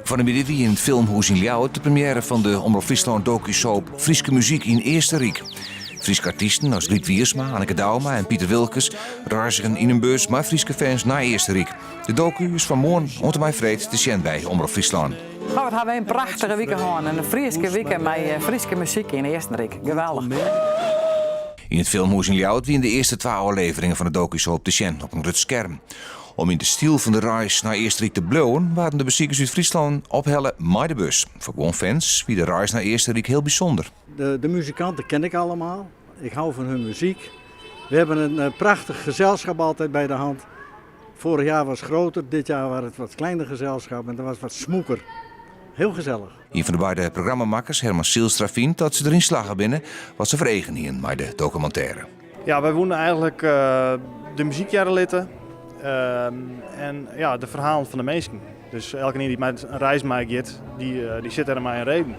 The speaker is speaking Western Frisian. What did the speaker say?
Fan 'e middei wie yn it Filmhûs yn Ljouwert de premjêre fan de Omrop Fryslân doku-soap Fryske muzyk yn Eastenryk. Fryske artysten as Riet Wiersma, Anneke Douma en Piter Wilkens reizgen yn in bus mei Fryske fans nei Eastenryk. De doku is fan moarn oant en mei freed te sjen by Omrop Fryslân. No, wat hawwe wy in prachtige wike hân, in Fryske wike mei Fryske muzyk yn Eastenryk. Geweldich. Yn it Filmhûs yn Ljouwert wiene de earste twa ôfleveringen fan de doku-soap te sjen op in grut skerm. Om yn de styl fan de reis nei Eastenryk te bliuwen, waarden de besikers út Fryslân ophelle mei de bus. Foar guon fans wie de reis nei Eastenryk hiel bysûnder. De muzikanten ken ik allemaal. Ik hou van hun muziek. We hebben een eh, prachtig gezelschap altijd bij de hand. Vorig jaar was het groter, dit jaar was het wat kleiner gezelschap en dat was wat smûker. Heel gezellig. Ien fan de beide programmamakkers, Herman Zylstra, fynt dat se deryn slagge binne wat se foar eagen hienen mei de dokumintêre. Ja, wy woene eigenlik de muzyk hearre litte en ja, de ferhalen fan de minsken. Dus elkenien dy't mei in reis meigiet, dy sit dêr mei in reden.